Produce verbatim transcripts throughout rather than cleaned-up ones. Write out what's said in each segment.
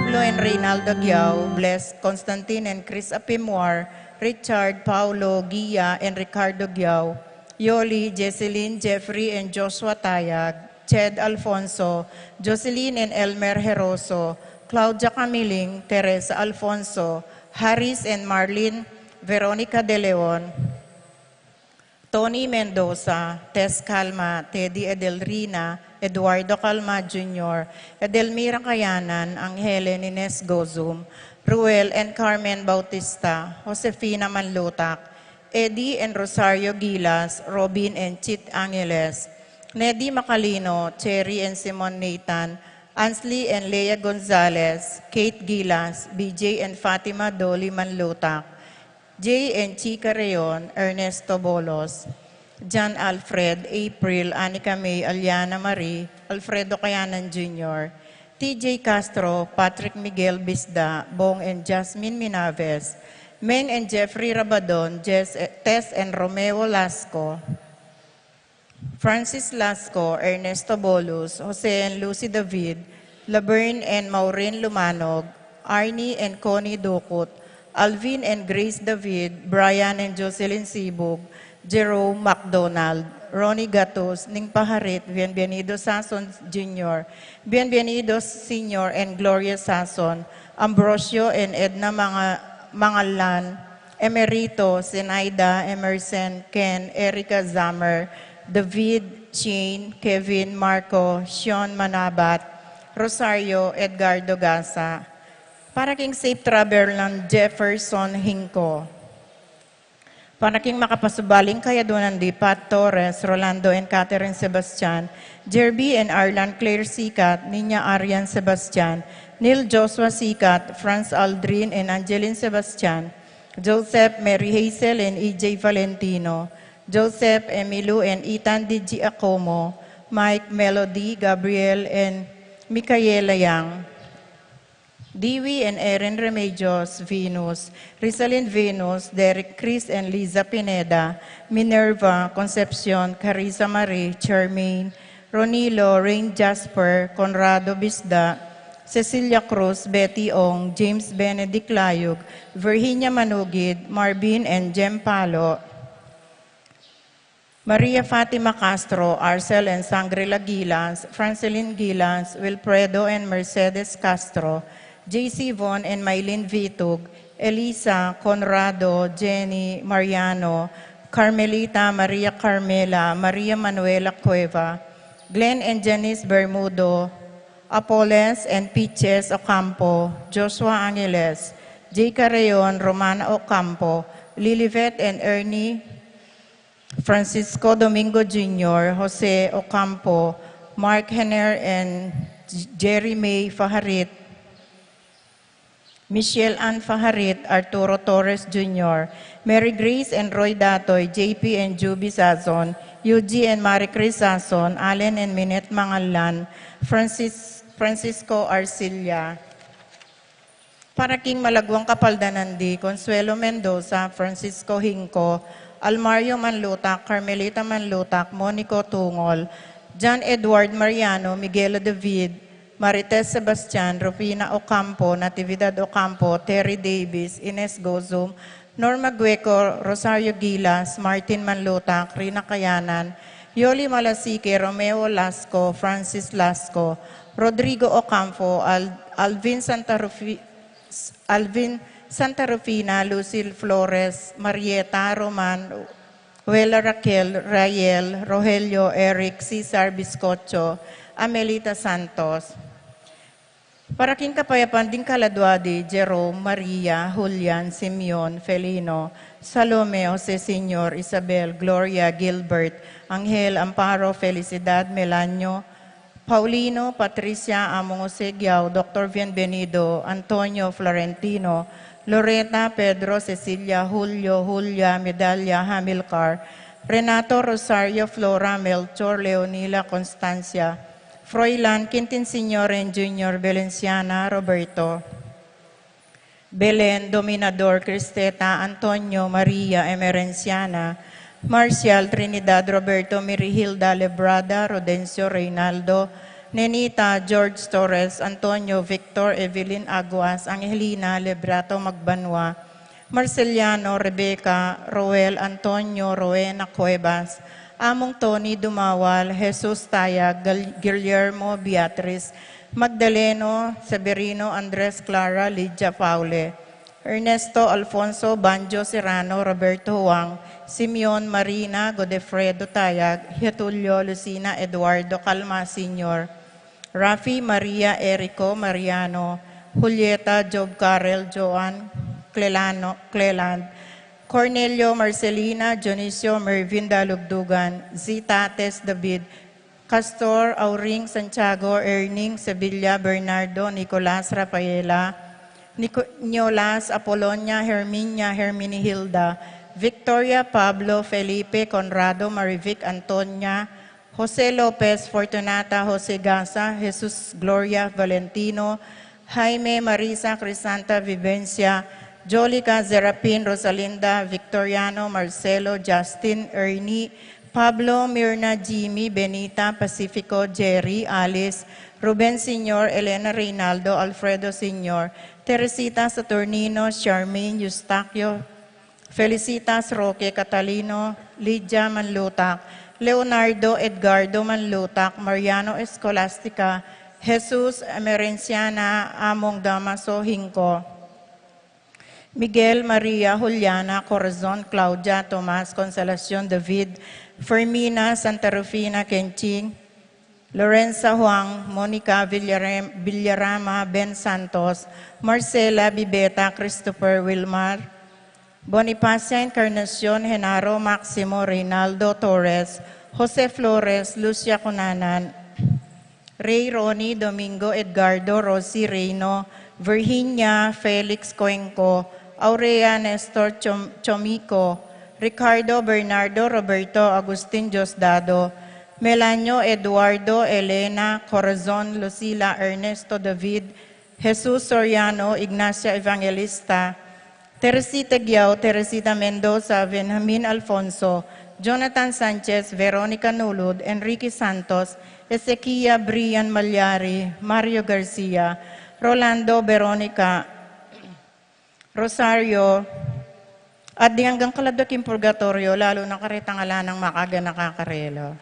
Paulo and Reynaldo Giao, Blessed, Constantine and Chris Apimwar, Richard, Paulo, Gia, and Ricardo Giao, Yoli, Jesselyn, Jeffrey, and Joshua Tayag, Ched Alfonso, Jocelyn and Elmer Heroso, Claudia Camiling, Teresa Alfonso, Harris and Marlene, Veronica De Leon, Tony Mendoza, Tess Calma, Teddy Edelrina, Eduardo Calma Junior, Edelmira Kayanan, Angel and Ines Gozum, Ruel and Carmen Bautista, Josefina Manlutak, Eddie and Rosario Gilas, Robin and Chit Angeles, Neddy Macalino, Cherry and Simon Nathan, Ansley and Lea Gonzalez, Kate Gilas, B J and Fatima Dolly Manlutak, Jay and Chica Reon, Ernesto Bolos, John Alfred, April, Anika May, Aliana Marie, Alfredo Kayanan Junior, T J Castro, Patrick Miguel Bisda, Bong and Jasmine Minaves, Meng and Jeffrey Rabadon, Jess, Tess and Romeo Lasco, Francis Lasco, Ernesto Bolus, Jose and Lucy David, Laverne and Maureen Lumanog, Arnie and Connie Ducut, Alvin and Grace David, Brian and Jocelyn Sibug, Jerome McDonald, Ronnie Gatus, Ning Paharit, Bienvenido Sason Junior, Bienvenido Senior and Gloria Sason, Ambrosio and Edna Manga-, Mangalan, Emerito, Zenaida, Emerson, Ken, Erica Zammer, David, Shane, Kevin, Marco, Sean Manabat, Rosario, Edgardo Gasa. Para king safe travel nang Jefferson Hinco. Para king makapasubaling kayadunan di Pat Torres, Rolando and Catherine Sebastian, Jerby and Arlan Claire Sicat, Niña Arian Sebastian, Neil Joshua Sicat, Franz Aldrin and Angeline Sebastian, Joseph, Mary Hazel and E J Valentino, Joseph, Emilu and Ethan D G Acomo, Mike, Melody, Gabriel and Micaela Yang, Dewey and Erin Remedios, Venus, Rizalin Venus, Derek Chris and Liza Pineda, Minerva, Concepcion, Carissa Marie, Charmaine, Ronilo, Rain Jasper, Conrado Bisda, Cecilia Cruz, Betty Ong, James Benedict Layug, Virginia Manugid, Marvin and Jem Palo, Maria Fatima Castro, Arcel and Sangrila Gilas, Francelin Gilas, Wilfredo and Mercedes Castro, J C Von and Maylin Vitug, Elisa, Conrado, Jenny, Mariano, Carmelita, Maria Carmela, Maria Manuela Cueva, Glenn and Janice Bermudo, Apoles and Piches Ocampo, Joshua Angeles, Jay Carreon, Romana Ocampo, Lilibet and Ernie, Francisco Domingo Junior, Jose Ocampo, Mark Henner and J-, Jerry May Fajarit, Michelle Ann Fajarit, Arturo Torres Junior, Mary Grace and Roy Datoy, J P and Juby Sazon, Yuji and Marie Chris Sazon, Allen and Minette Mangalan, Francis-, Francisco Arcilla. Para king malaguang kapaldanan di Consuelo Mendoza, Francisco Hinco, Almario Manlutak, Carmelita Manlutak, Monico Tungol, John Edward Mariano, Miguelo David, Marites Sebastian, Rufina Ocampo, Natividad Ocampo, Terry Davis, Ines Gozum, Norma Gueco, Rosario Gilas, Martin Manlutak, Rina Kayanan, Yoli Malasique, Romeo Lasco, Francis Lasco, Rodrigo Ocampo, Al-, Alvin Santa Rufi-, Alvin Santa Rufina, Lucille Flores, Marieta Roman, Wela Raquel, Rael, Rogelio, Eric, Cesar Biscocho, Amelita Santos. Para king kapayapan ding kaladua di Jerome, Maria, Julian, Simeon, Felino, Salome, Jose Senior, Isabel, Gloria, Gilbert, Angel, Amparo, Felicidad, Melanio, Paulino, Patricia, Among Jose Giao, Doctor Bienvenido, Antonio, Florentino, Loreta, Pedro, Cecilia, Julio, Julia, Medalia, Hamilcar, Renato, Rosario, Flora, Melchor, Leonila, Constancia, Froilan, Quintin Senior and Junior, Belenciana, Roberto, Belen, Dominador, Cristeta, Antonio, Maria, Emerenciana, Marcial, Trinidad, Roberto, Mirihilda, Lebrada, Rodencio, Reynaldo, Nenita, George Torres, Antonio, Victor, Evelyn Aguas, Angelina, Lebrato Magbanua, Marceliano, Rebecca, Roel, Antonio, Rowena Cuevas, Among Tony Dumawal, Jesus Tayag, Gal-, Guillermo, Beatriz, Magdaleno, Severino, Andres, Clara, Lydia, Paule, Ernesto, Alfonso, Banjo, Serrano, Roberto, Juan, Simeon, Marina, Godefredo Tayag, Getulio, Lucina, Eduardo, Calma Senior, Rafi, Maria, Erico, Mariano, Julieta, Job, Carel, Joan, Clelano, Cleland, Cornelio, Marcelina, Dionisio, Mervin, Dalugdugan, Zita, Tess, David, Castor, Auring, Santiago, Erning, Sevilla, Bernardo, Nicolas, Rafaela, Nico-, Niolas, Apolonia, Herminia, Herminihilda, Victoria, Pablo, Felipe, Conrado, Marivic, Antonia, Jose Lopez, Fortunata, Jose Gasa, Jesus, Gloria, Valentino, Jaime, Marisa, Crisanta, Vivencia, Jolica, Serapin, Rosalinda, Victoriano, Marcelo, Justin, Ernie, Pablo, Mirna, Jimmy, Benita, Pacifico, Jerry, Alice, Ruben Senior, Elena, Reynaldo, Alfredo Senior, Teresita, Saturnino, Charmaine, Eustaquio, Felicitas, Roque, Catalino, Lydia Manlutak, Leonardo, Edgardo Manlutak, Mariano, Escolastica, Jesus, Emerenciana, Among, Damaso, Hinco, Miguel, Maria, Juliana, Corazon, Claudia, Tomas, Consolacion, David, Fermina, Santa Rufina, Kenching, Lorenza, Juan, Monica, Villarem-, Villarama, Ben Santos, Marcela, Bibeta, Christopher, Wilmar, Bonifacia, Encarnacion, Genaro, Maximo, Reynaldo, Torres, Jose, Flores, Lucia, Cunanan, Rey, Ronnie, Domingo, Edgardo, Rosie, Reino, Virginia, Felix, Cuenco, Aurea, Nestor, Chom-, Chomico, Ricardo, Bernardo, Roberto, Agustin, Diosdado, Melanio, Eduardo, Elena, Corazon, Lucila, Ernesto, David, Jesus, Soriano, Ignacia, Evangelista, Teresita Guiao, Teresita Mendoza, Benjamin Alfonso, Jonathan Sanchez, Veronica Nulud, Enrique Santos, Ezequia, Brian Malyari, Mario Garcia, Rolando, Veronica, Rosario, at ding anggang kaladwa king purgatoryo, lalu na karetang ala nang makaganaka karela.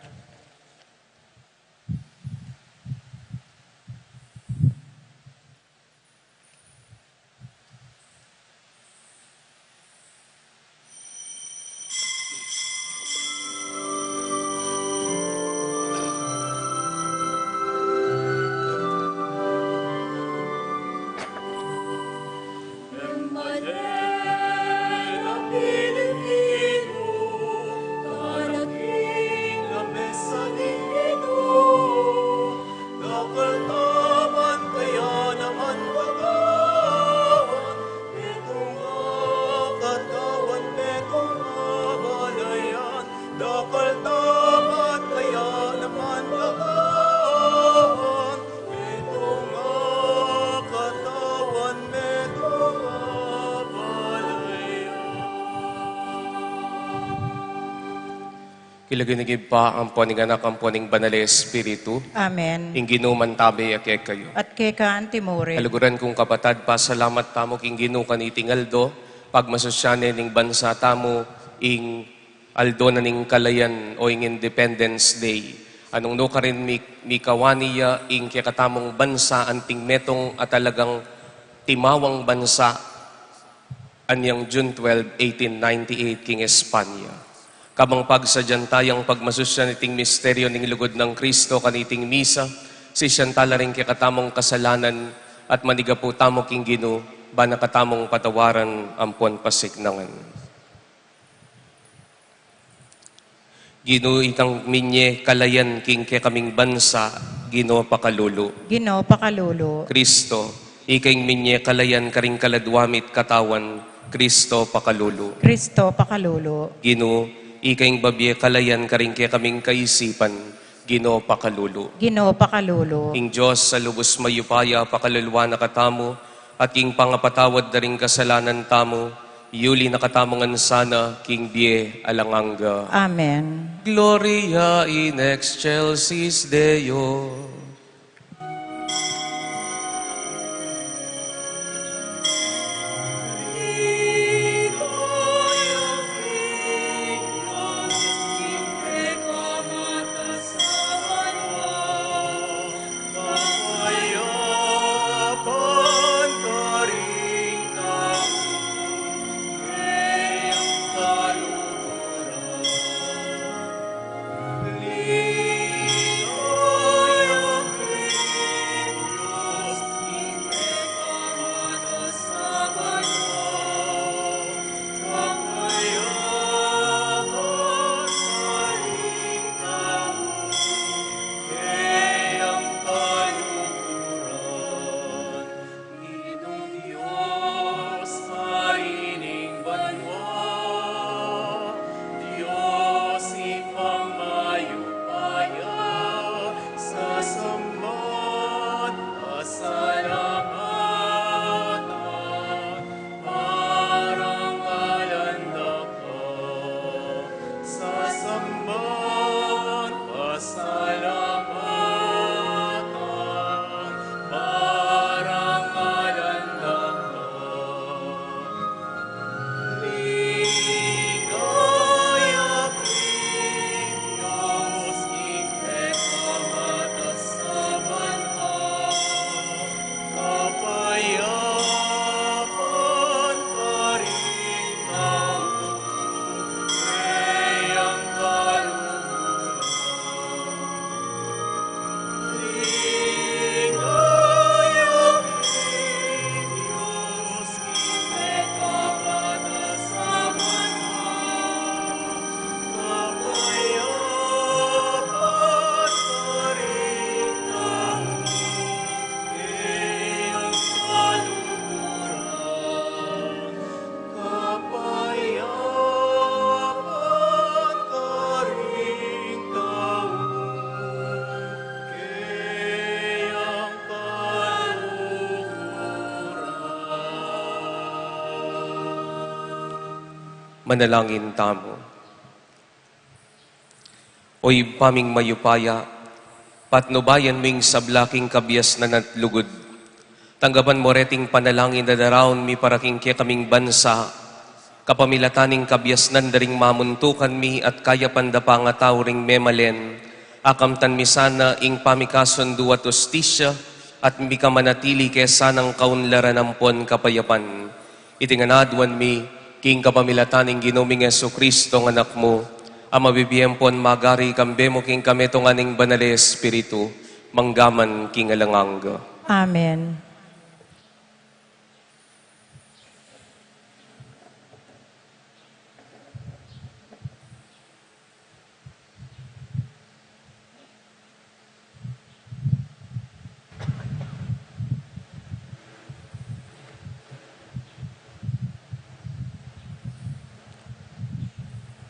Dakal taman kaya naman katawan, metung a katawan, metung a balayan. Dakal taman kaya naman katawan, metung a katawan, metung a balayan. King lagyu ning Ibpa, ampo ning Anak, ampo ning Banal a Espiritu. Amen. Ing Ginu mantabe ya kekayu. At keka antimurin. Kaluguran kung kapatad, pasalamat tamu king Ginu kaniting aldo, pagmasusyan ne ning bansa tamu, ing aldo na ning kalayan o ing Independence Day. Nung nukarin mi-, mikawani ya ing kekatamung bansa, anting metung a talagang timawang bansa, anyang June twelve, eighteen ninety-eight, king Espanya. Kabang pagsadyan tayang pagmasusyan iting misteryo ning lugud nang Kristo kaniting misa, sisian tala ring kekatamung kasalanan at manigapu tamu king Ginu, ban na katamung patawaran ampon pasiknangan. Ginu, ikang minye kalayan king kekaming bansa, Ginu, pakalulu. Ginu, pakalulu. Kristo, ika ing minye kalayan karing kaladwa mit katawan, Kristo, pakalulu. Kristo, pakalulu. Ginu, ika ing babie kalayan karing kekaming kaisipan, Ginu, pakalulu. Ginu, pakalulu. Ing Dios a lubus mayupaya pakaluluan na katamu, at king pangapatawad da ring kasalanan tamu, yuli na katamu ngan sana king bie alang angga. Amen. Gloria in excelsis Deo. Manalangin tamu. O Ibpa ming mayupaya, patnubayan mu ing sabla king kabiasnan at lugud. Tanggapan mu reting panalangin a daraun mi para king kekaming bansa, kapamilatan ning kabiasnan da ring mamuntukan mi at kayapan da pangatau ring memalen, akamtan mi sana ing pamikasundu at ustisya, at mikamanatili ke sanang kaunlaran ampon kapayapan. Iti ngan aduan mi, king kapamilatan ning Ginu ming Jesucristo a Anak mu, a mabibie ampon magari kambe mu king kametungan ning Banal a Espiritu, mangga man king alang angga. Amen.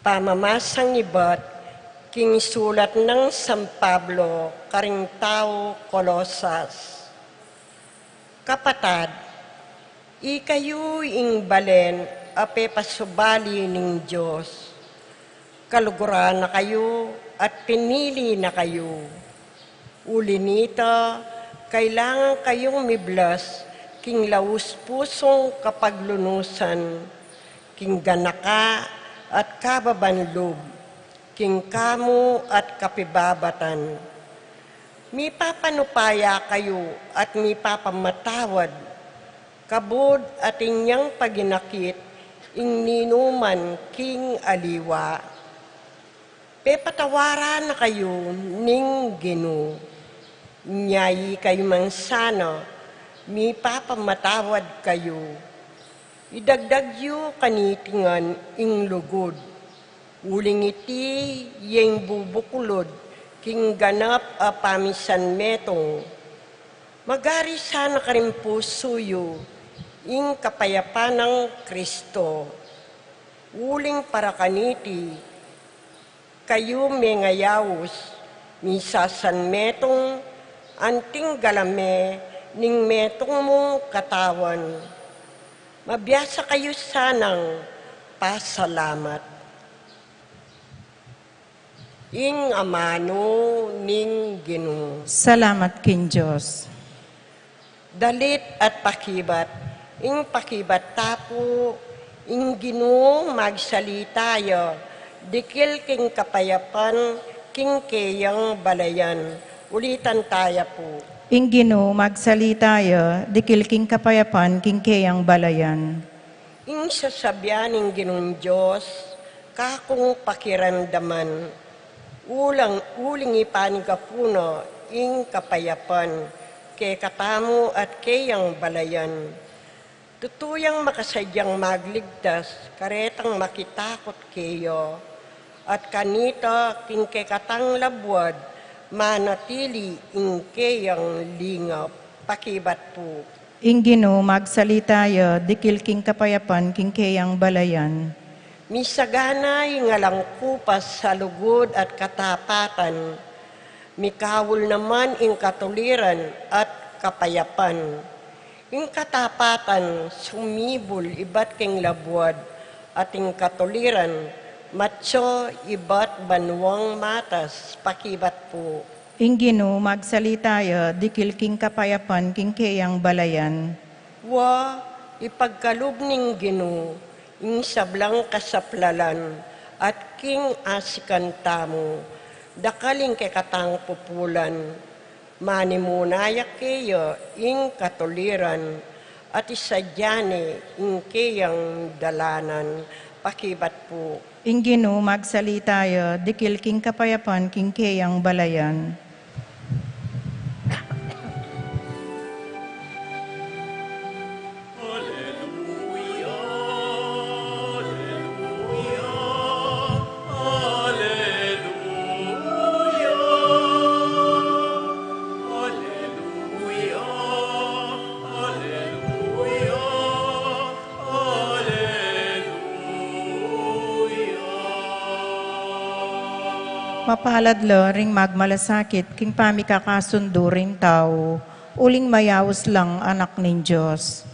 Pamamasang ibat king sulat nang San Pablo karing tau Colosas. Kapatad, ikayu ing balen a pepasubali ning Dios. Kaluguran na kayu at pinili na kayu. Uli nita, kailangan kayung miblas king laus pusung kapaglunusan, king ganaka at kababan lub, king kamu at kapibabatan. Mipapanupaya kayu at mipapamatawad, kabud atin yang paginakit ing ninuman king aliwa. Pepatawaran na kayu ning Ginu. Inya ikayu man sana, mipapamatawad kayu. Idagdag yu kaniti ngan ing lugud. Uling iti ya ing bubuklud king ganap a pamisanmetung. Magari sana karing pusu yu ing kapayapan nang Kristo. Uling para kaniti, kayu mengayaus, misasanmetung, anting galame ning metung mung katawan. Mabiasa kayu sanang pasalamat. Ing amanu ning Ginu. Salamat king Dios. Dalit at pakibat. Ing pakibat ta pu, ing Ginu magsalita ya, dikil king kapayapan, king keyang balayan. Ulitan taya pu. Ing Ginu magsalita ya, dikil king kapayapan, king keyang balayan. Ing sasabian ning Ginung Dios, kakung pakiramdaman, ulang uling ipanigapu na ing kapayapan kekatamu at keyang balayan. Tutu yang makasadyang magligtas karetang makitakut keya, at kanita king kekatang labuad manatili ing keyang lingap. Pakibat pu. Ing Ginu magsalita ya, dikil king kapayapan, king keyang balayan. Misagana ing alang kupas a lugud at katapatan, mikaul naman ing katuliran at kapayapan. Ing katapatan sumibul ibat king labuad, at ing katuliran matsu ibat banuang matas. Pakibat pu. Ing Ginu magsalita ya, dikil king kapayapan, king keyang balayan. Wa, ipagkalub ning Ginu ing sablang kasaplalan, at king asikan tamu, dakal ing kekatang pupulan. Manimuna ya keya ing katuliran, at isadya ne ing keyang dalanan. Pakibat pu. Ing Ginu magsalita ya, dikil king kapayapan, king keyang balayan. Aleluya, aleluya, aleluya, aleluya, aleluya. Mapalad la ring magmalasakit king pamikakasundu ring tau, uling mayaus lang anak ning Dios.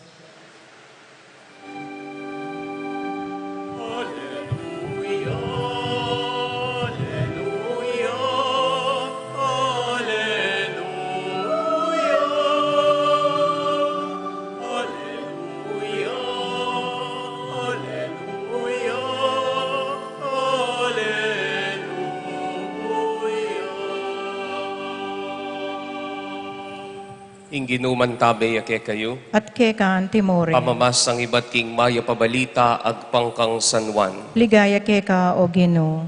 Ing Ginu mantabe ya kekayu. At keka antimurin. Pamamasang ibat king mayap a balita agpang kang San Juan. Ligaya keka, o Ginu.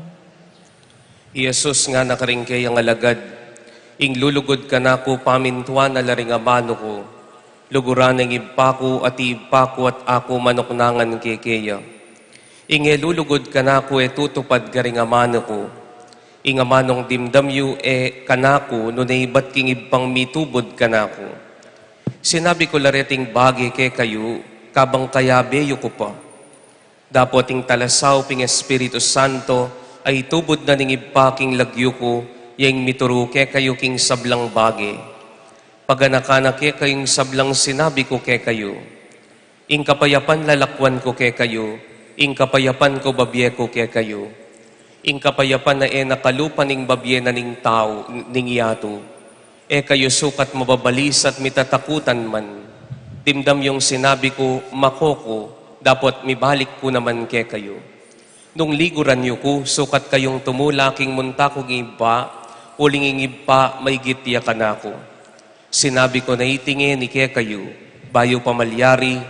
I Jesus ngana karing keyang alagad, ing lulugud kanaku pamintuan na la ring amanu ku, luguran na ing Ibpa ku, at ing Ibpa ku at aku manuknangan kekeya. Ing e lulugud kanaku e tutupad karing amanu ku. Ing amanung dimdam yu e kanaku, nune ibat king Ibpang mitubud kanaku. Sinabi ku la reting bage kekayu, kabang kayabe yu ku pa. Dapot ing talasaup ing Espiritu Santo a itubud na ning Ibpa king lagyu ku, ya ing mituru kekayu king sablang bage. Paganakan na kekayu ing sablang sinabi ku kekayu. Ing kapayapan lalakwan ku kekayu, ing kapayapan ku babie ku kekayu. Ing kapayapan na e na kalupa ning babie na ning tau, ning yatu. E kayu sukat mababalisa at mitatakutan man. Dimdam yung sinabi ku, mako ku, dapot mibalik ku naman kekayu. Nung liguran yu ku, sukat kayung tumula king munta kung Ibpa, uling ing Ibpa maigit ya kanaku. Sinabi ku na iti ngeni kekayu, bayu pa malyari,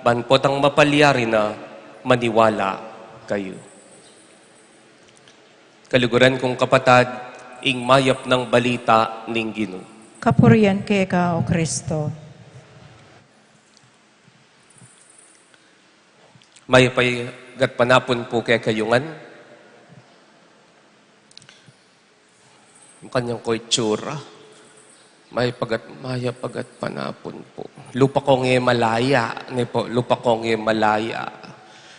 ban potang mapalyari na, maniwala kayu. Kaluguran kung kapatad, ing mayap nang balita ning Ginu. Kapurian keka, o Kristo. Mayap a gatpanapun pu kekayu ngan. Kanyang ko itsura. Mayap a gat-, mayap a gatpanapun pu. Lupa kong e malaya, ne pu, lupa kong e malaya.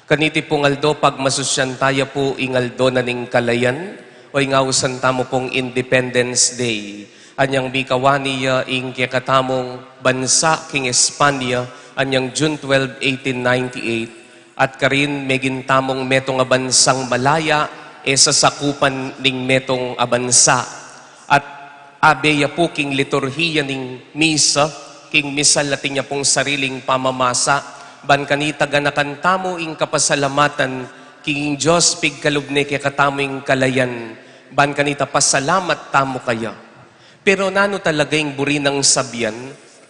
Kaniti pung aldo, pagmasusyan taya pu ing aldo na ning kalayan, o ing ausan tamu pung Independence Day. Anyang mikawani ya ing kekatamung bansa king Espanya, anyang June twelve, eighteen ninety-eight, at karin megin tamung metung a bansang malaya, e sasakupan ning metung a bansa. At abe ya pu king liturhiya ning misa, king misal atin ya pung sariling pamamasa, ban kanita ganakan tamu ing kapasalamatan king Dios pigkalub ne kekatamu ing kalayan, ban kanita pasalamat tamu kaya. Pero nanu talaga ing buri nang sabian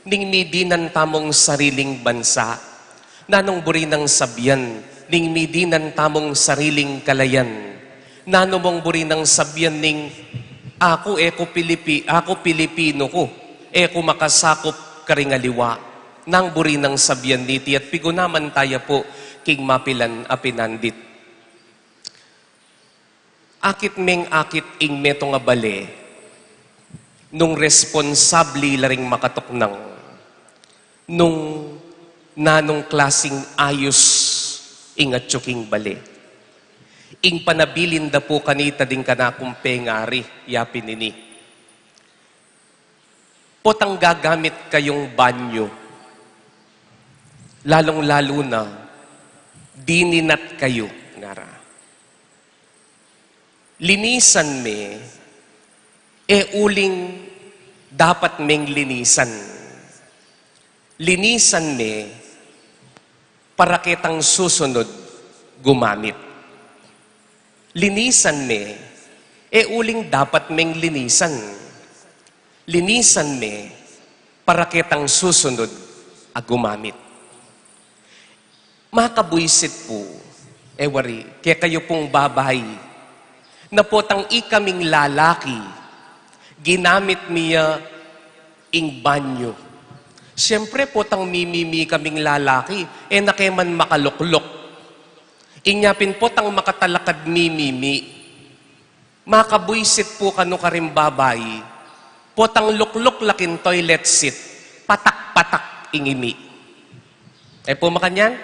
ning midinan tamung sariling bansa? Nanung buri nang sabian ning midinan tamung sariling kalayan? Nanu mung buri nang sabian ning, "Aku e ku Pilipi-, aku Pilipino ku, e ku makasakup karing aliwa"? Nang buri nang sabian niti at pigunaman taya pu king mapilan a pinandit. Akit meng akit ing metung a bale, nung responsabli la ring makatuknang, nung nanung klasing ayus ing atyu king bale. Ing panabilin da pu kanita ding kanakung pengari, yapin ini. Potang gagamit kayung banyo, lalung-lalu na, dininat kayu, ngara. Linisan me, e uling dapat meng linisan. Linisan me, para ketang susunod gumamit. Linisan me, e uling dapat meng linisan. Linisan me, para ketang susunod a gumamit. Makabuisit pu, e wari, kekayu pung babai, na potang ikaming lalaki, ginamit mi ya ing banyo. Siyempre, potang mimimi kaming lalaki, e na ke man makalukluk. Inya pin potang makatalakad mimimi. Makabuisit pu kanu karing babai, potang lukluk la king toilet seat, patak-patak ing imi. E pu makanyan?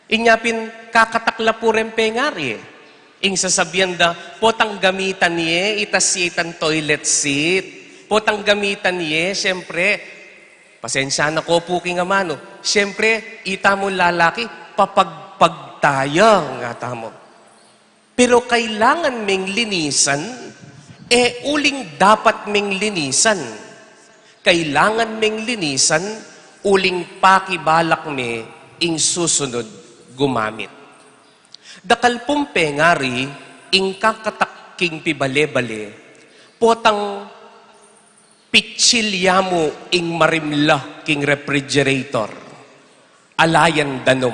Inya pin kakatak la pu reng pengari e. Ing sasabian da, potang gamitan ye, itas ye itang toilet seat. Potang gamitan ye, siyempre, pasensya na ko pu king amanu. Siyempre, itamu lalaki, papagpag taya, ngatamu. Pero kailangan meng linisan, e uling dapat meng linisan. Kailangan meng linisan, uling pakibalak me ing susunod gumamit. Dakal pung pengari ing kakatak king pibale-bale, potang Pitsil ya mu ing marimla king refrigerator, ala yang danum.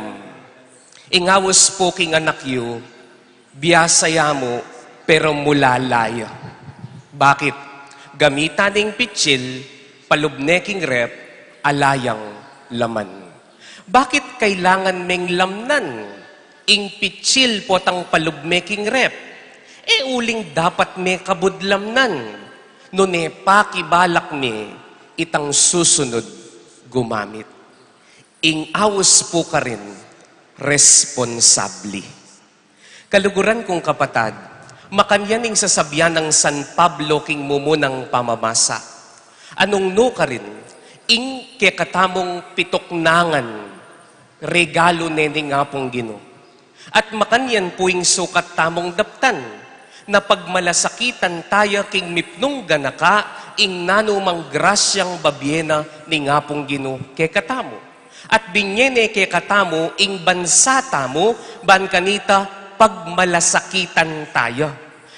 Ing aus pu king anak yu, biasa ya mu, pero mulala ya. Bakit? Gamitan ne ing pitsil, palub ne king ref, ala yang laman. Bakit kailangan meng lamnan ing pitsil potang palub me king ref? E uling dapat me kabud lamnan, nune pakibalak me itang susunud gumamit. Ing aus pu karin, responsabli. Kaluguran kung kapatad, makanyan ing sasabian nang San Pablo king mumunang pamamasa. Anung nu karin, ing kekatamung pituknangan, regalu ne ning Apung Ginu. At makanyan pu ing sukat tamung daptan, na pagmalasakitan taya king mipnung ganaka, ing nanumang grasyang babie na ning Apung Ginu kekatamu. At binye ne kekatamu ing bansa tamu, ban kanita pagmalasakitan taya.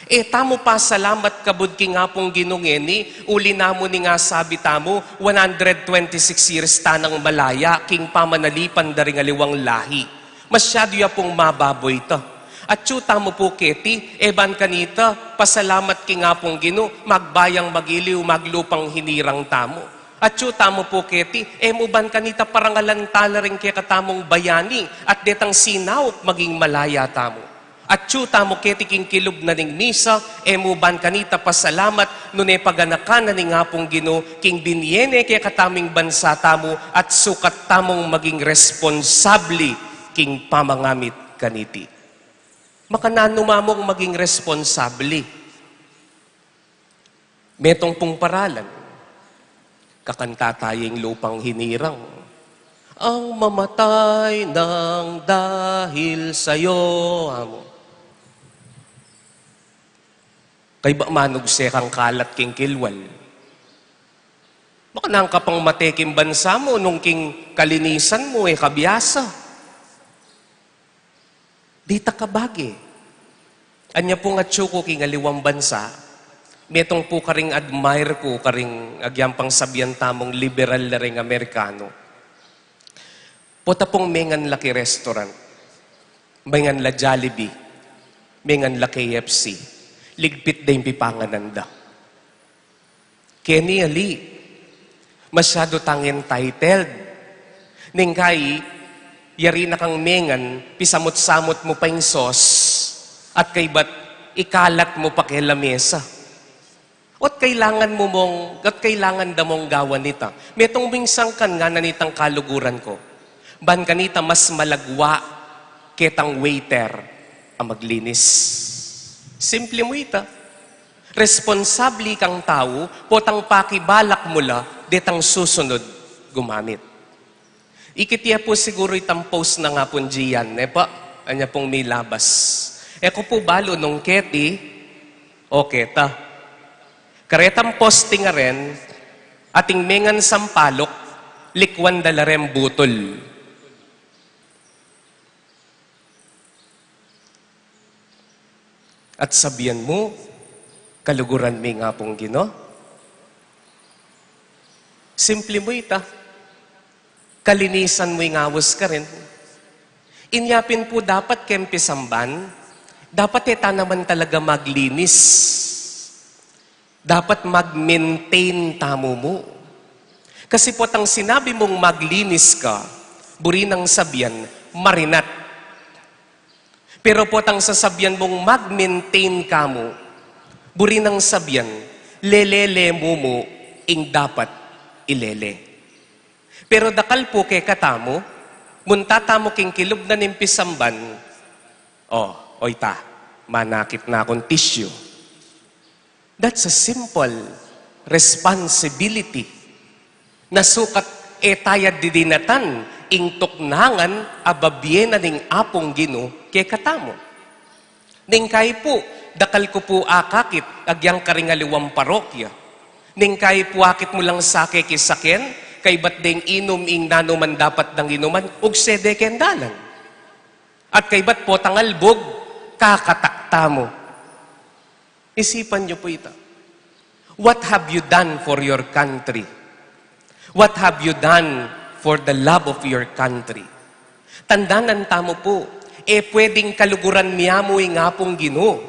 E tamu pasalamat kabud king Apung Ginu ngeni, uli na mu ning asabi tamu, one hundred twenty-six years tanang malaya king pamanalipan da ring aliwang lahi. Masyadu ya pung mababoy ta. Atsu tamu pu keti, e ban kanita pasalamat king Apung Ginu, magbayang magiliw, maglupang hinirang tamu. Atsu tamu pu keti, e mu ban kanita parangalan tala ring kekatamung bayani, at detang sinaup maging malaya tamu. Atsu tamu keti king kilub na ning misa, e mu ban kanita pasalamat, nune paganakan na ning Apung Ginu, king binye ne kekatamung bansa tamu, at sukat tamung maging responsabli king pamangamit kaniti. Makananu mamung maging responsabli? Metung pung paralan. Kakanta taya ing lupang hinirang. Ang mamatay nang dahil sa'yo, amu. Kaybat manugse kang kalat king kilwal. Makananu ka pang mate king bansa mu nung king kalinisan mu e kabiasa. Dita kabage. Anya pung atsu ku king aliwang bansa, metung pu karing admire ku, karing agyang pangsabian tamung liberal la ring Amerikano. Pota pung mengan la king restaurant, mengan la Jollibee, mengan la K F C, ligpit da ing pipanganan da. Keni ali, masyadu tang entitled. Ning kai, yari na kang mengan, pisamut-samut mu pa ing sauce, at kaybat ikalat mu pa keng lamesa. Ot kailangan mu mong, ot kailangan da mong gawan ita. Metung minsan kan ngana nitang kaluguran ku. Ban kanita mas malagwa ketang waiter a maglinis. Simple mu ita. Responsabli kang tau, potang pakibalak mu la, detang susunud gumamit. Ikit ye pu siguru itang post nang Apung Gian, ne pa? Anya pung milabas. E ku pu balu nung keti, o keta. Karetang posting a ren, ating mengan sampaluk, likwan da la reng butul. At sabian mu, kaluguran me ing Apung Ginu. Simple mu ita. Kalinisan mu ing aus karin. Inya pin pu dapat keng pisamban, dapat e ta naman talaga maglinis. Dapat mag-maintain tamu mu. Kasi potang sinabi mung maglinis ka, buri nang sabian, marinat. Pero potang sasabian mung mag-maintain ka mu, buri nang sabian, lelele mu mu ing dapat ilele. Pero dakal pu kekatamu, munta tamu king kilub na ning pisamban, o, o ita, manakit na kung tissue. That's a simple responsibility. Na sukat e taya didinatan ing tuknangan a babie na ning Apung Ginu kekatamu. Ning kai pu, dakal ku pu akakit, agyang karing aliwang parokya. Ning kai pu akit mu lang sake king saken, kaybat deng inum ing nanu man dapat dang inuman, ugse de keng dalan. At kaybat potang albug, kakatakta mu. Isipan yu pu ita. What have you done for your country? What have you done for the love of your country? Tandanan tamu pu, e pwedeng kaluguran mi amu ing Apung Ginu.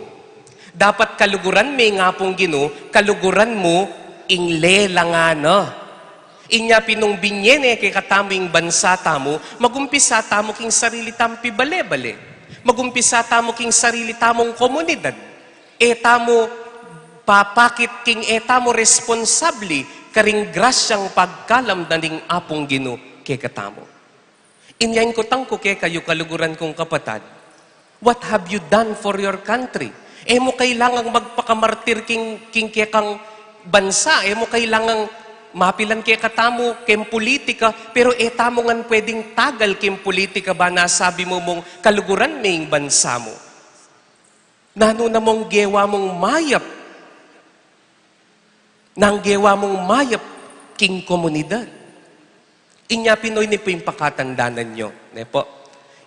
Dapat kaluguran mi ing Apung Ginu, kaluguran mu ing lelangan na. Inya pin nung binye ne kekatamu ing bansa tamu, magumpisa tamu king sarili tamung pibale-bale. Magumpisa tamu king sarili tamung komunidad. E tamu papakit king e tamu responsabli karing grasyang pagkalam na ning Apung Ginu kekatamu. Inya ing kutang ku kekayu, kaluguran kung kapatad, what have you done for your country? E mu kailangang magpakamartir king, king kekang bansa, e mu kailangang mapilan kekatamu king politika, pero e tamu ngan pwedeng tagal king politika ba na sabi mu mung kaluguran me ing bansa mu. Nanu na mung gewa mung mayap? Nang gewa mung mayap king komunidad? Inya pin o, ini pu ing pakatandanan yu, ne pu?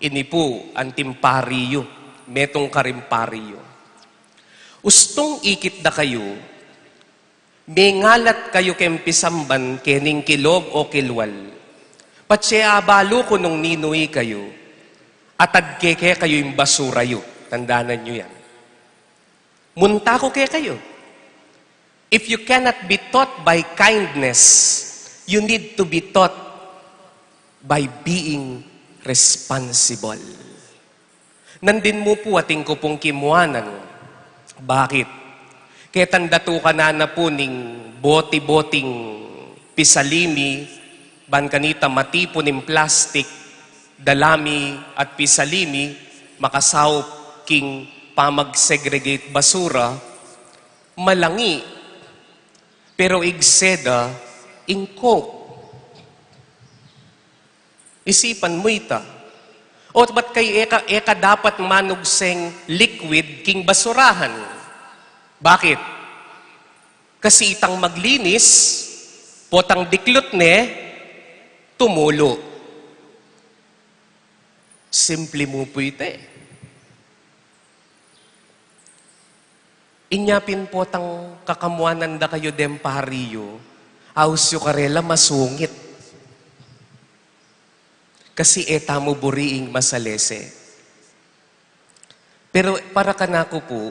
Ini pu anting pari yu, metung karing pari yu. Ustung ikit da kayu, mengalat kayu keng pisamban kening kilog o kilwal. Patse abalu ku nung ninu ikayu, atad ke kekayu ing basura yu. Tandanan yu yan. Munta ku kekayu. If you cannot be taught by kindness, you need to be taught by being responsible. Nandin mu pu atin ku pung kimuanan. Bakit? Ketang datu ka na na pu ning boti-boting pisalimi, ban kanita matipun ing plastik, dala mi at pisalimi, makasaup king pamagsegregate basura, malangi, pero igse da ing Coke. Isipan mu ita. O ba't kay e ka, e ka dapat manugseng liquid king basurahan? Bakit? Kasi itang maglinis, potang diklut ne, tumulu. Simple mu pu ita e. Inya pin potang kakamuanan da kayu deng pari yu, aus yu karela masungit. Kasi e tamu buri ing masalese. Pero para kanaku pu,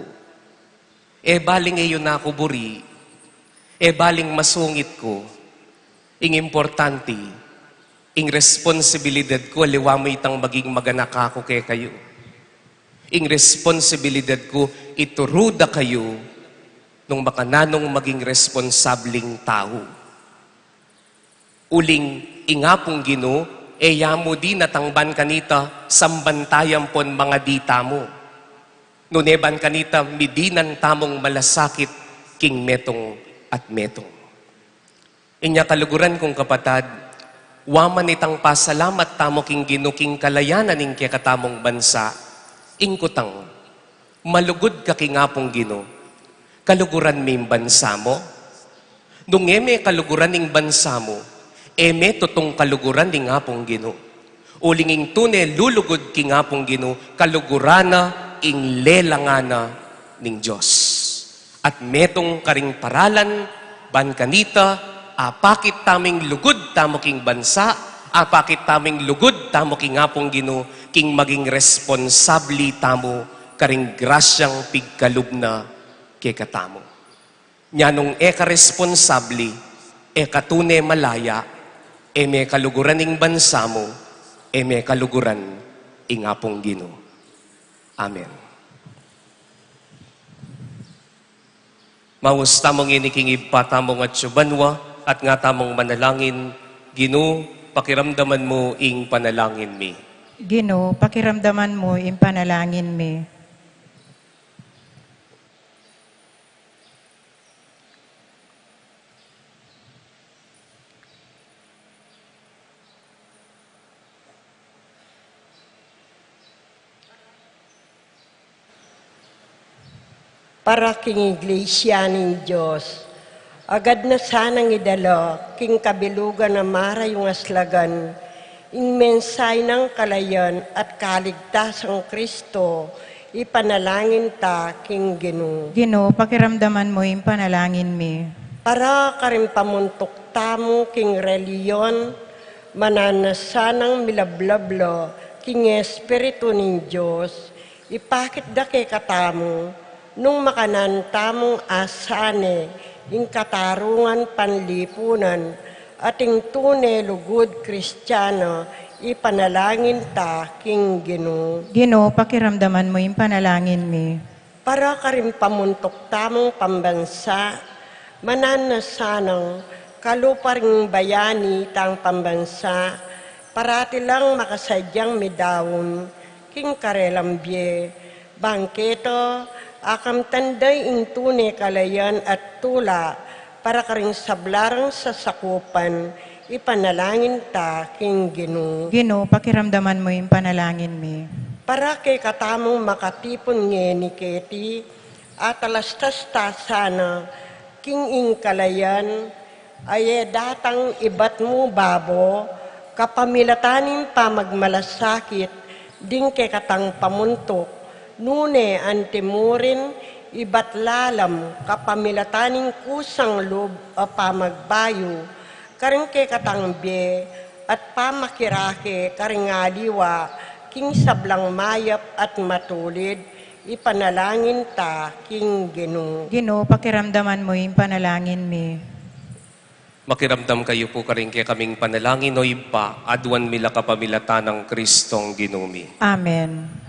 e baling e yu na ku buri, e baling masungit ku, ing importanti, ing responsibilidad ku, aliwa mu itang maging maganaka ku kekayu. Ing responsibilidad ku, ituru da kayu nung makananung maging responsabling tau. Uling ing Apung Ginu, e ya mu dinatang ban kanita sambantayan pon mangadi tamu. Nune ban kanita midinan tamung malasakit king metung at metung. Inya kaluguran kung kapatad, wa man itang pasalamat tamu king Ginu king kalayanan ning kekatamung bansa, ing kutang, malugud ka king Apung Ginu, kaluguran me ing bansa mu? Nung e me kaluguran ing bansa mu, e me tutung kaluguran ning Apung Ginu. Uling ing tune lulugud king Apung Ginu, kaluguran na ing lelangan na ning Dios. At metung karing paralan, ban kanita, apakit tamu ing lugud tamu king bansa, apakit tamu ing lugud tamu king Apung Ginu, king maging responsabli tamu karing grasyang pigkalub na kekatamu. Nya nung e ka responsabli, e ka tune malaya, e me kaluguran ing bansa mu, e me kaluguran ing Apung Ginu. Amen. Maus tamu ngeni king Ibpa tamung atsu banua, at nga tamung manalangin, Ginu, pakiramdaman mu ing panalangin mi. Ginu, pakiramdaman mu ing panalangin mi. Para king Iglesia ning Dios, agad na sanang idala king kabilugan a marayung aslagan ing mensahe nang kalayan at kaligtasang Kristo, ipanalangin ta king Ginu. Ginu, pakiramdaman mu ing panalangin mi. Para karing pamuntuk tamu king relihiyon, mananu na sanang milablab la king Espiritu ning Dios, ipakit da kekatamu, nung makananu tamung asane ing katarungan panlipunan, at ing tune lugud Kristiano, ipanalangin ta king Ginu. Ginu, pakiramdaman mu ing panalangin mi. Para karing pamuntuk tamung pambansa, mananu na sanang kalupa ring bayani tang pambansa, parati lang makasadyang midaun king karelang bie, bang keta akamtan da ing tune kalayan at tula, para karing sabla rang sasakupan, ipanalangin ta king Ginu. Ginu, pakiramdaman mu ing panalangin mi. Para kekatamung makatipun ngeni keti, atalastas ta sana king ing kalayan, a e datang ibat mu babo, kapamilatan ning pamagmalasakit ding kekatang pamuntuk, nune antimurin ibat lalam kapamilatan ning kusang lub a pamagbayu, karing kekatang bie at pamakirake karing aliwa king sablang mayap at matulid, ipanalangin ta king Ginu. Ginu, pakiramdaman mu ing panalangin mi. Makiramdam kayu pu karing kekaming panalangin, o Ibpa, aduan mi la kapamilatan nang Kristong Ginu mi. Amen.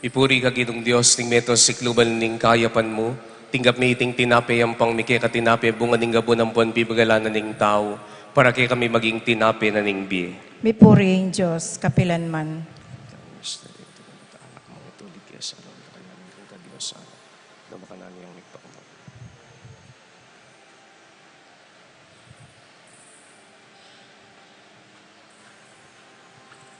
Mipuri ka Ginung Dios ning meto sikluban ning kayapan mu, tinggap mi iting tinape ampang mike ka tinape bunga ning gabun ampon pibagalan na ning tau, para kekami maging tinape na ning bie. Mipuri ing Dios kapilan man.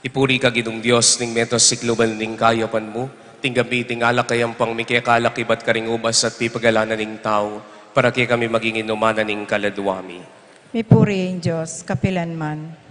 Ipuri ka Ginung Dios ning meto sikluban ning kayapan mu, tinggap mi iting alak a ampang mike ka alak ibat karing ubas at pipagalan na ning tau, para kekami maging inuman na ning kaladua mi. Mipuri ing Dios kapilan man.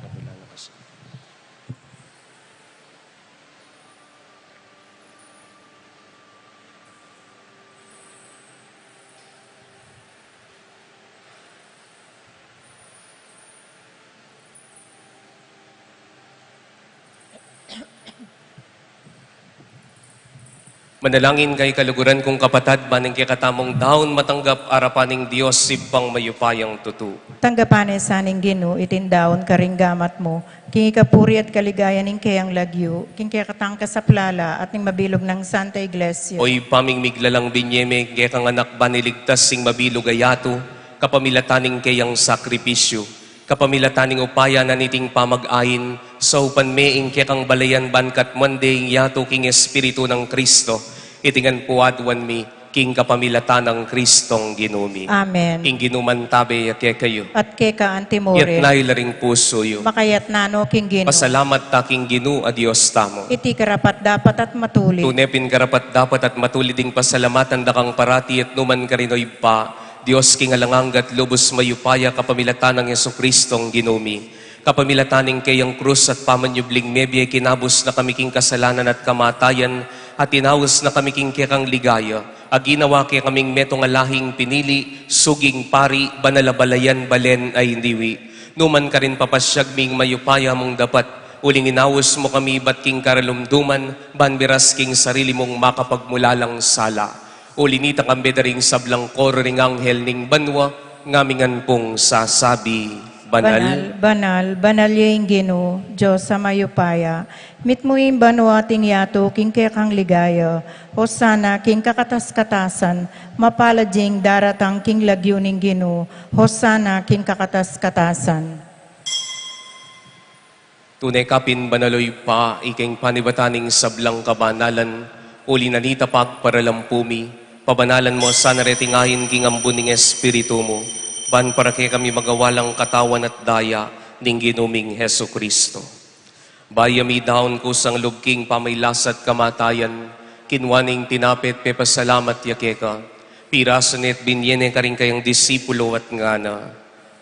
Manalangin kayu kaluguran kung kapatad, ban ing kekatamung daun matanggap arapan ning Dios Ibpang mayupayang tutu. Tanggapan na sa ning Ginu iting daun karing gamat mu, king ikapuri at kaligayan ning keyang lagyu, king kekatang kasaplalan at ning mabilug nang Santa Iglesia. O Ibpa ming miglalang binie me ing kekang anak ban iligtas ing mabilug a yatu, kapamilatan ning keyang sakripisyu, kapamilatan ning upaya na niting pamag-ain, saupan me ing kekang balayan ban katmuan de ing yatu king Espiritu nang Kristo, iti ngan pu aduan mi, king kapamilatan nang Kristong Ginu mi. Amen. Ing Ginu mantabe ya kekayu. At keka antimurin. Itas yu la ring pusu yu. Makatas na no king Ginu. Pasalamat ta king Ginu a Dios tamu. Iti karapat-dapat at matulid. Tune pin karapat-dapat at matulid ing pasalamatan da kang parati at numan karin, o Ibpa, Dios king alang angga at lubus mayupaya, kapamilatan nang Jesukristong Ginu mi. Kapamilatan ning keyang krus at pamanyubling mebie, kinabus na kami king kasalanan at kamatayan, at inaus na kami king kekang ligaya, a ginawa kekaming metung a lahing pinili, suging pari, banal a balayan, balen a iniwi. Numan karin papasyag mi ing mayupaya mung dapat, uling inaus mu kami ibat king karalumduman, ban miras king sarili mung makapagmulalang sala. Uli nita kambe da ring sablang koro ring anghel ning banua, ngamingan pung sasabi, Banal. Banal, banal, banal ya ing Ginu, Dios a mayupaya. Mitmu ing banua at ing yatu king kekang ligaya. Hosana king kakatas-katasan. Mapalad ya ing daratang king lagyu ning Ginu. Hosana king kakatas-katasan. Tune ka pin banal, o Ibpa, ika ing panibatan ning sablang kabanalan, uli na nita pagparalampu mi, Pabanalan mo sana reting ain king ambun ning Espiritu mu, ban para kekami magawa lang katawan at daya ning Ginu ming Jesucristo. Bayu mi daun kusang lub king pamagkasakit at kamatayan, kinua ne ing tinape at pepasalamat ya keka, pirasu ne at binie ne karing kayang disipulo at ngana: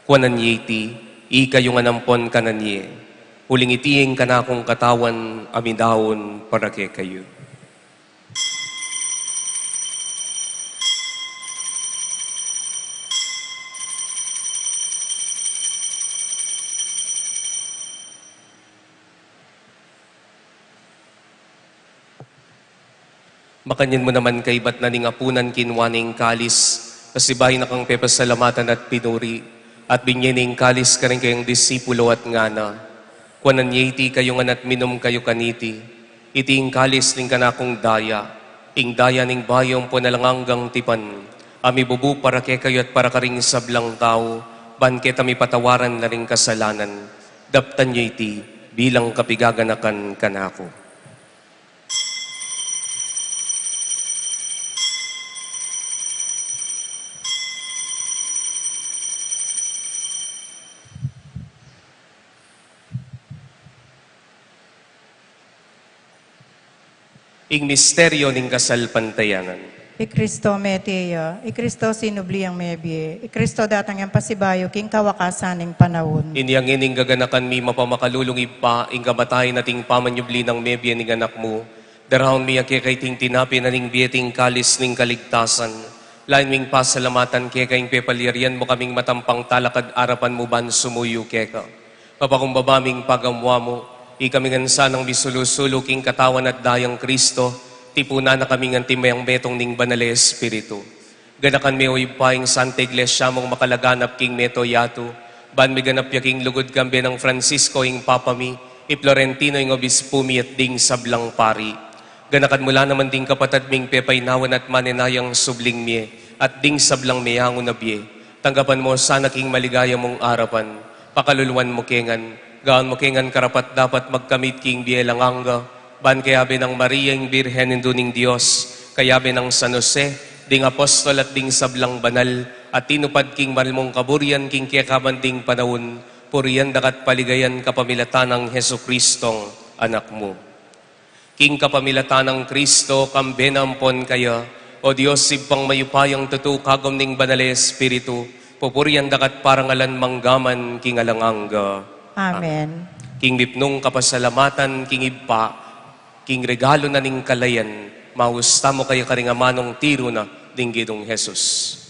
Kuanan ye iti, ikayu ngan ampon kanan ye. Uling iti ing kanakung katawan a midaun para kekayu. Makanyan mu naman kaibat na ning apunan, kinua ne ing kalis, pasibayu na kang pepasalamatan at pinuri, at binie ne ing kalis karing kayang disipulo at ngana: Kuanan ye iti kayu ngan at minum kayu kaniti. Iti ing kalis ning kanakung daya, ing daya ning bayu ampon alang anggang tipan, a mibubu para kekayu at para karing sablang tau, ban keta mipatawaran la ring kasalanan. Daptan yu iti bilang kapigaganakan kanaku. Ing misteryo ning kasalpantayanan. I Kristo mete ya, i Kristo sinubli yang mebie, i Kristo datang yang pasibayu king kawakasan ning panaun. Inya ngeni ing gaganakan mi mapamakalulung Ibpa, ing kamatayan at ing pamanyubli nang mebie ning Anak mu, daraun mi ya keka iting tinape na ning bie at ing kalis ning kaligtasan. Lain ming pasalamatan keka ing pepalyarian mu kaming matampang talakad arapan mu ban sumuyu keka. Papakumbaba ming pagamuan mu, ikami ngan sanang misulu-sulu king katawan at dayang Kristo, tipunan na kami ngan timbayang metung ning Banal a Espiritu. Ganakan me, o Ibpa, ing Santa Iglesia mung makalaganap king meto yatu, ban miganap ya king lugud kambe nang Francisco ing Papa mi, i Florentino ing Obispu mi at ding sablang pari. Ganakan mu la naman ding kapatad ming pepainawan at manenayang subling mie, at ding sablang meangu na bie. Tanggapan mu sana king maligaya mung arapan, pakaluluan mu ke ngan, gawan mu ke ngan karapat-dapat magkamit king bie alang angga, ban kayabe nang Maria ing Birhen Indu ning Dios, kayabe nang San Jose, ding apostol at ding sablang banal, a tinupad king banal mung kaburian king kekaban ding panaun, purian da ka at paligayan kapamilatan nang Jesucristong Anak mu. King kapamilatan nang Kristo, kambe na ampon kaya, o Dios Ibpang mayupayang tutu, kagum ning Banal a Espiritu, pupurian da ka at parangalan manggaman king alang angga. Amen. King mipnung kapasalamatan king Ibpa, king regalu na ning kalayan, maus tamu kaya karing amanung tiru na ning Ginung Jesus.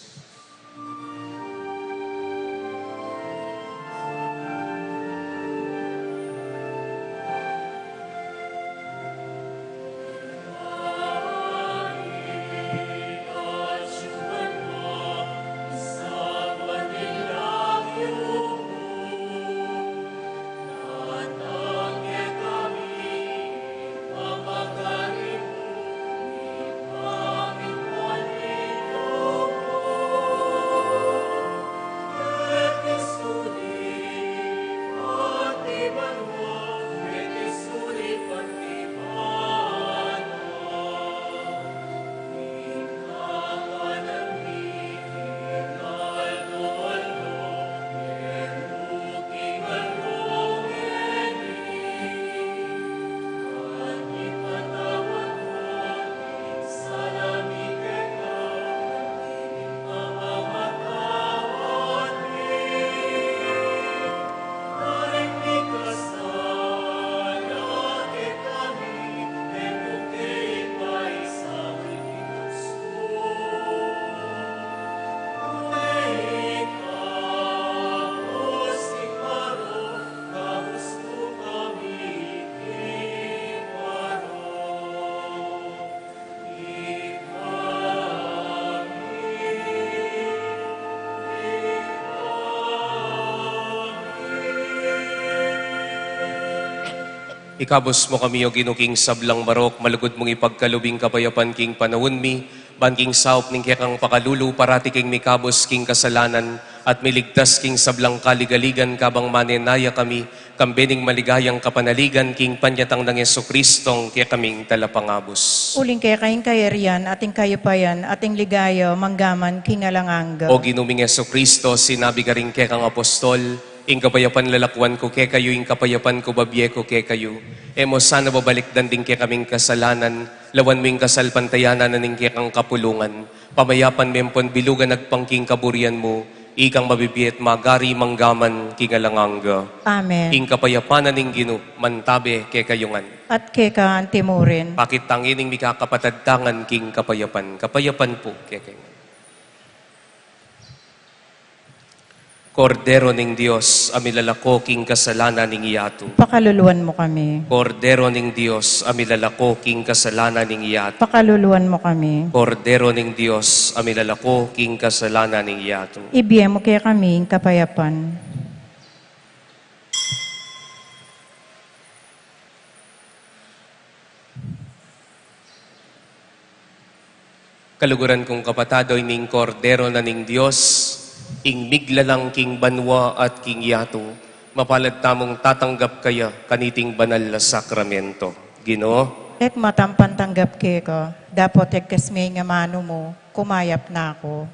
Ikabus mu kami, O Ginu, king sablang marok, malugud mung ipagkalub ing kapayapan king panaun mi, ban king saup ning kekang pakalulu, parati kaming mikabus king kasalanan, at miligtas king sablang kaligaligan, kabang manenaya kami Kambe ning maligayang kapanaligan king panyatang nang Jesucristo, ing kekaming talapangabus. Uling keka ing kayarian, at ing kayupayan, at ing ligaya, manggaman king alang angga. O Ginu ming Jesucristo, sinabi karing kekang apostol, ing kapayapan lalakuan ku kekayu, ing kapayapan ku babie ku kekayu. E mu sana babalikdan ding kekaming kasalanan, lawan mu ing kasalpantayanan na ning kekang kapulungan. Pamayapan me ampon bilugan agpang king kaburian mu, ikang mabibie at magari manggaman king alang angga. Amen. Ing kapayapan na ning Ginu, mantabe kekayu ngan. At keka antimurin. Pakit tang ining mikakapatad tangan king kapayapan. Kapayapan pu kekayu ngan. Kordero ning Dios, a milalako king kasalanan ning yatu. Pakaluluan mu kami. Kordero ning Dios, a milalako king kasalanan ning yatu. Pakaluluan mu kami. Kordero ning Dios, a milalako king kasalanan ning yatu. Ibie mu kekami ing kapayapan. Kaluguran kung kapatad, o ini ing Kordero na ning Dios, ing miglalang king banua at king yatu. Mapalad tamung tatanggap kaya kaniting banal a sakramento. Ginu, e ku matampan tanggap keka, dapot egkas me ing amanu mu, kumayap na ku.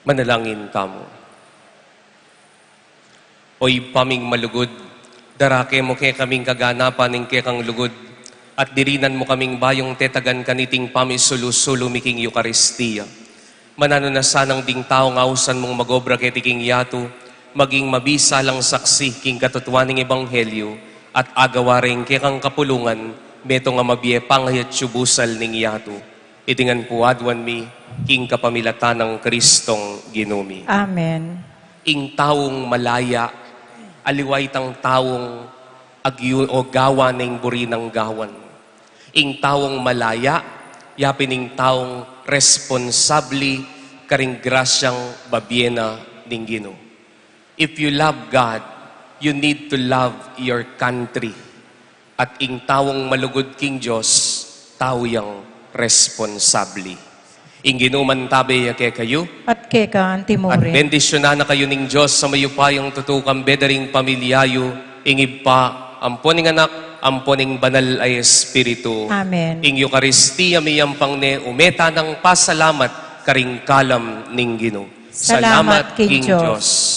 Manalangin tamu. O Ibpa ming malugud, darake mu kekaming kaganapan ning kekang lugud, at dirinan mu kaming bayung tetagan kaniting pamisulu-sulu mi king Eukaristia. Mananu na sanang ding taung ausan mung magobra keti king yatu, maging mabisalang saksi king katutuan ning ebanghelyu, at agawa reng kekang kapulungan, metung a mabie pangayat yu busal ning yatu. Iti ngan pu aduan mi king kapamilatan nang Kristong Ginu mi. Amen. Ing taung malaya, aliwa itang taung agyu o gawa ning buri nang gawan. Ing taung malaya, yapin ing taung responsabli karing grasyang babie na ning Ginu. If you love God, you need to love your country. At ing taung malugud king Dios, tau yang responsabli. Ing Ginu mantabe ya kekayu. At keka anti mu rin. At bendisyunan na kayu ning Dios a mayupayang tutu, kambe da ring pamilya yu, ing Ibpa, ampo ning Anak, ampo ning Banal a Espiritu. Amen. Ing Eukaristia miyampang ne ume tanang pasalamat karing kalam ning Ginu. Salamat king Dios.